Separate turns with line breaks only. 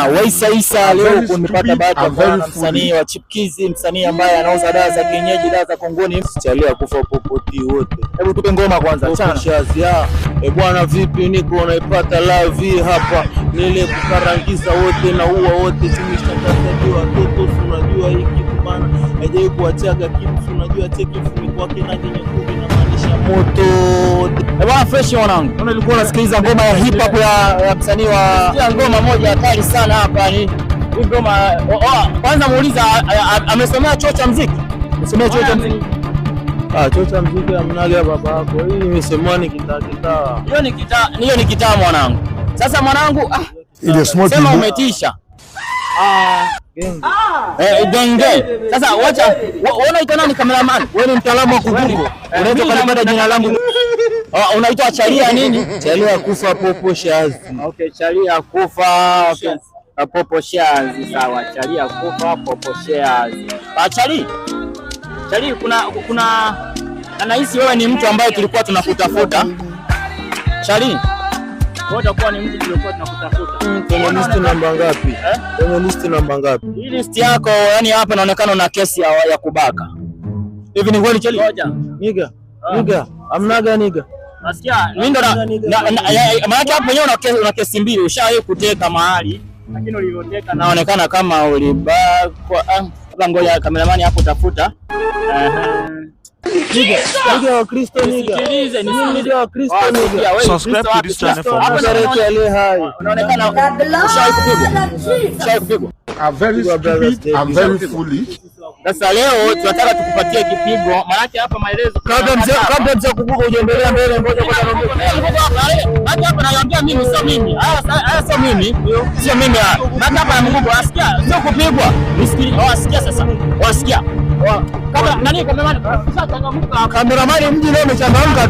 Waisa Isa, leo nimepata bahati ya kuwa na msanii wa chipukizi, msanii ambaye anauza dawa za kienyeji, dawa za kongoni.
Chalia kufa popoti wote.
Hebu tupe ngoma kwanza, chana.
Shazia. E bwana, vipi, niko unaipata live hapa, nile kukarangiza wote na uwa wote, tumeshakataji watoto, unajua hii kitu bana, haijai kuachaga kitu, unajua cheki mfuniko wake rangi nyekundu inamaanisha moto.
Eh bwana, fresh mwanangu. Naona ulikuwa unasikiliza ngoma ya hip hop ya msanii wa Sikia ngoma moja hatari sana hapa ni hii ngoma oh, kwanza muuliza amesomea chuo cha muziki? Amesomea chuo cha muziki?
Ah, chuo cha muziki amnaga baba yako. Hii imesemwa ni kitaa kitaa.
Hiyo ni kitaa, hiyo ni kitaa mwanangu. Sasa mwanangu, ah,
Ile smart
sema umetisha.
Ah, genge.
Eh, genge. Sasa wacha wewe unaitwa nani cameraman?
Wewe ni mtaalamu wa kugugo.
Unaweza kunipata jina langu. Oh, unaitwa Chalia nini?
Chalia kufa popo shazi.
Okay, Chalia kufa, okay. Popo shazi, sawa. Chalia kufa popo shazi. Ah, Chali. Chali, kuna na nahisi wewe ni mtu ambaye tulikuwa tunakutafuta. Chali. Wewe utakuwa ni mtu tulikuwa tunakutafuta.
Kwenye list namba ngapi?
Eh?
Kwenye list namba ngapi?
Hii list yako, yani hapa inaonekana una kesi ya kubaka. Hivi ni kweli, Chali? Ngoja.
Nigga, nigga, amnaga nigga.
Nasikia mimi ndo maana yake hapo mwenyewe una kesi mbili, ushawahi kuteka mahali, lakini ulivyoteka naonekana kama ulibakwa. Ah, labda ngoja kameramani hapo tafuta.
Nigga, nigga wa Kristo nigga.
Nisikilize,
Mimi nigga wa Kristo
Ah,
nigga.
sikia, wewe
Subscribe
Kristo
to this
wapi?
channel for
Hapo
more.
Nazareti aliye hai.
Unaonekana ushawahi kupigwa. Ushawahi kupigwa.
I'm very stupid. I'm very foolish.
Sasa leo tunataka tukupatie kipigo, maanake hapa maelezo
Kabla mzee kuguka hujaendelea mbele, ngoja kwanza naomba.
Maana hapa naambia mimi sio mimi. Haya sio mimi. Sio mimi haya. Maana hapa na Mungu asikia, sio kupigwa. Nisikilize. Oh, asikia sasa. Wasikia. Kama nani cameraman? Sasa changamka.
Kameramani, mji leo umechangamka.